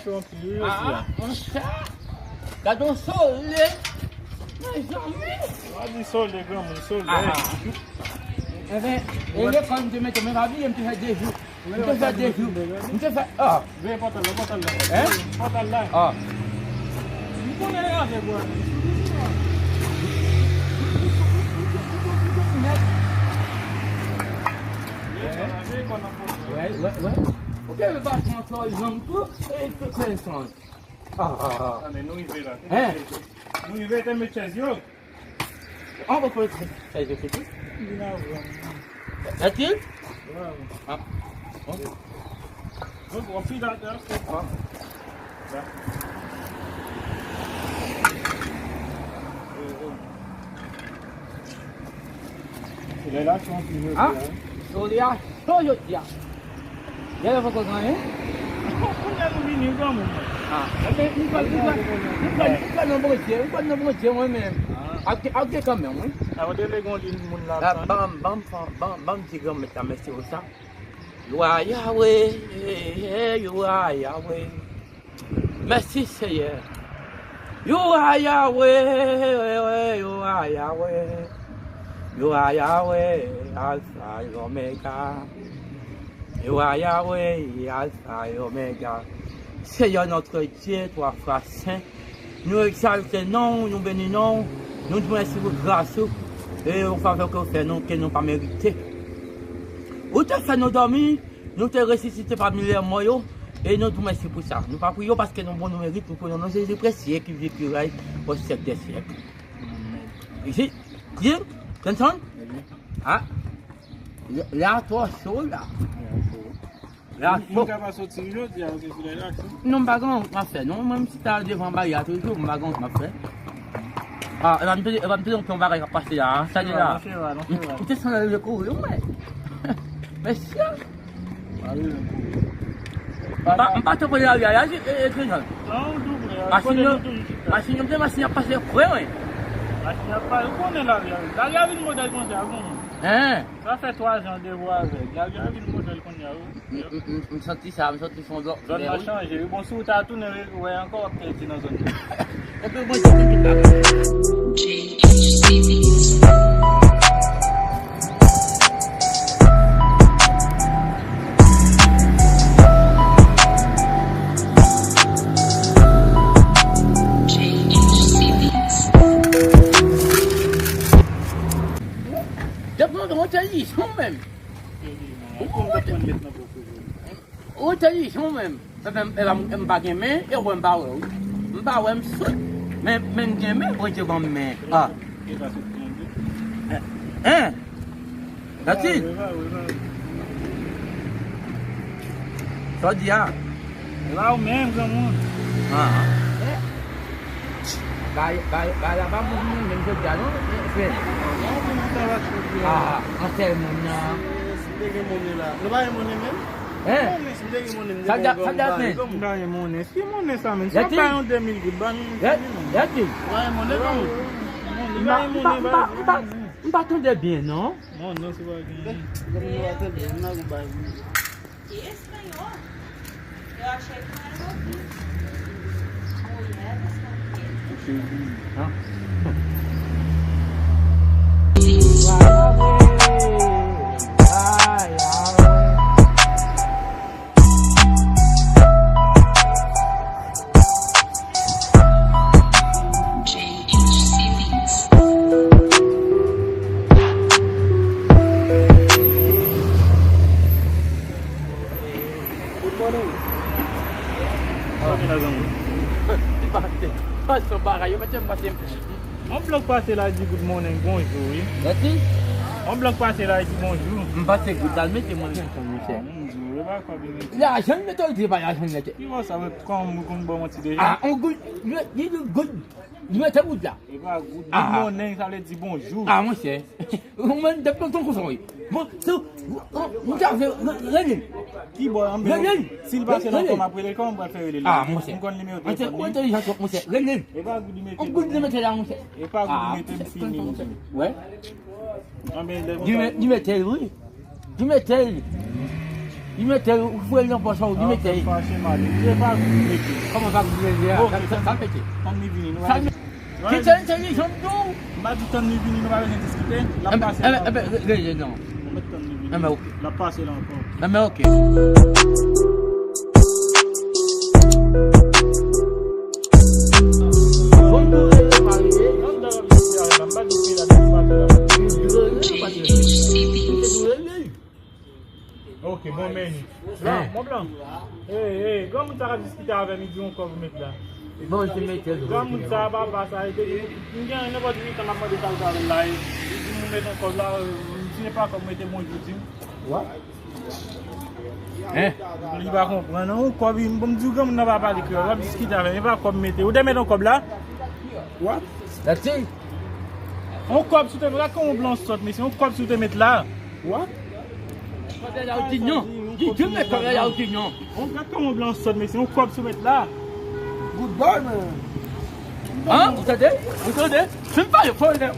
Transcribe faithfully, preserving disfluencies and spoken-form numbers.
Yon ti wi osi a. Monchè, gade yon solèy, mezanmi. Pa di solèy, granmoun, solèy. Enben, e lekòl m te mete, men pa bliye, m te fè de jou. M te fè de jou. M te fè, ah. Veye pòtal la, pòtal la. Hein? Pòtal la. Ah. M konnen avèk ou. Wè, wè, wè. Ok, men pa pran twa janm tou. E, e, e, e, e. Ah, ah, ah. Tande, nou rive la. Hein? Nou rive, te met chèz yo. An, bon, fò chèz yo fouti. Vin avè m. Etil? Bravo. Ah. Bon. Bon, bon, fi la, la. Ah. La. Eh, eh. Solèy la cho anpil jodi a, wi. Solèy a cho jodi a. Yè lè poko gen anyen. Kounye a nou vini, granmoun. Ah. Enben, m kwè, m kwè, m kwè, m kwè nan Bondye, m kwè nan Bondye, mwen menm. Ah. Ap, ap gen kanmenm, wi. Avan de lè gon li moun la. Ah, ban m, ban m, ban m, ban m di Granmèt la mèsi pou sa. Ywa Yawe, ywa Yawe. Mèsi, Seyè. Ywa Yawe, ywa Yawe. Ywa Yawe, Alfa e Omega. Ywa Yawe, Alfa e Omega. Seyè, notre Dieu, twa fwa sen, nou egzalte non w, nou beni non w, nou di w mèsi pou gras ou e yon favè ke w fè nou, ke nou pa merite. Ou te fè nou dòmi, nou te resisite pami lèmò yo, e nou di w mèsi pou sa. Nou pa priye w paske nou bon, nou merit, nou priye w nan non Jezi presye ki viv, ki rèy o syèk dè syèk. Isi, Jim, Johnson? Ah, la, la twò cho la. La cho. Moun ka pa soti jodi a, paske solèy la cho. Non, m pa gen anyen m ap fè non. Mwen, m chita devan bagay la toujou, m pa gen anyen m ap fè. Ah, e pa m te, e pa m te yon bagay k ap pase la, sa li la. M te sanble kouri, mwen. Mesye. M pa, m pa tankou lari a, e, e, e, Machin yo, machin yo, m te machin ap pase kwè, wi. Machin ap pase, ou konnen lari a, wi. Lari a vin modèl konsa, wi. Hein? Sa fè twa zan de vwa avèk. Lari a vin modèl konsa, wi. M, m, m, m santi sa, m santi son blòk. Zòn nan chanje, wi. Bon, si w ta tounen, wi, wè ankò, w ap pèdi nan zòn nan. Epi, mwen, se tout bagay. J H C Beats. Depi lontan, ou te li, ou menm. Ou te li, ou menm. Epi m, epi m, m pa gen men, e wè m pa wè, wi. M pa wè, m sot. Men, men m gen men, Bondye ban m men. Ah. Hein? Dati? Sa w di a? E pa ou menm, granmoun. Ah. Bay, bay, bay la pa bon pou mwen menm jodi a, non, frè? Ah, ansèyman nan. Si m te gen monnen la. Nou pa gen monnen menm? Hein? Si m te gen monnen, m te ba w granmoun. M pa gen monnen. Ki monnen sa menm? Si w ap bay yon de mil goud, ban m yon de mil. Ou pa gen monnen, granmoun? M pa, m pa, m pa, m pa tande byen, non. Monnen, si w pa gen. Granmoun, nou pa tande, m nan gou bay. Español. Yo achei que no era aquí. Mulheres también. Good morning. Sa w gen la, granmoun? Pase yon bagay, yo mete m pase. Yon blòk pase la, di good morning, bonjou, wi. Mèsi. Yon blòk pase la, di bonjou. M pase good la, mete mwen konn misye. Bonjou, e pa kwa bebe. Lajan mete, w di pa lajan mete. Ki wè sa, men kòman m konn ba w manti deja? Ah, on good, li, li good. Li mete good la. E pa good, good morning, sa vle di bonjou. Ah, monchè. Ou menm depi lontan konsa, wi. Bon, se, ou, ou ta vle, re-, rele l. Ki bò, an, rele l. Si l pase nan kò m ap rele l, kòman m pral fè rele l? Ah, monchè. M konn nimewo telefòn li. Ou entèlijan twòp, monchè. Rele l. E pa good li mete. On good li mete la, monchè. E pa good li mete, m fini, monchè. Wè. Anben, lè konsa. Li me-, li mete l, wi. Li mete l. Li mete, ou foure l nan pòch ou, li mete. Fache mal. Li pa vin mete. Kòman pa vin mete a? Sa, sa, sa mete. Tann li vini, nou pa bezwen. Kite l, se li, janm di w. M pa di tann li vini, nou pa bezwen diskite. L ap pase la. Enben, enben, enben, non. Ou mèt tann li vini. Enben, ok. L ap pase la ankò. Enben, ok. Bon, nou rele pa rele. M pa di ki la, m pa di ki la. Ok, bon, men. Blan, bon, blan. Hey, hey, granmoun sa k ap diskite avè m, li di yon kòb ou met la. Bon, li te mete l. Granmoun sa, papa sa, li te di, m gen nenpòt uit an, m ap mande sa l travay la, e li di m ou met yon kòb la, e, m di se pa kòb mete, bon, li di m. Hein? Li pa konprann, non, yon kòb, bon, m di w granmoun nan pa pale kreyòl, w ap diskite avè m, e pa kòb mete. Ou te met yon kòb la? What? Yon kòb sou te met, gad kòman blan sòt, mesye, yon kòb sou te met la. What? Kòb la, y a di non. Di, di, men kòb la, y a di non. Bon, gad kòman blan sòt, mesye, yon kòb sou met la. Good boy, man. Hein? Ou tande? Ou tande? Fin pale, fò lè.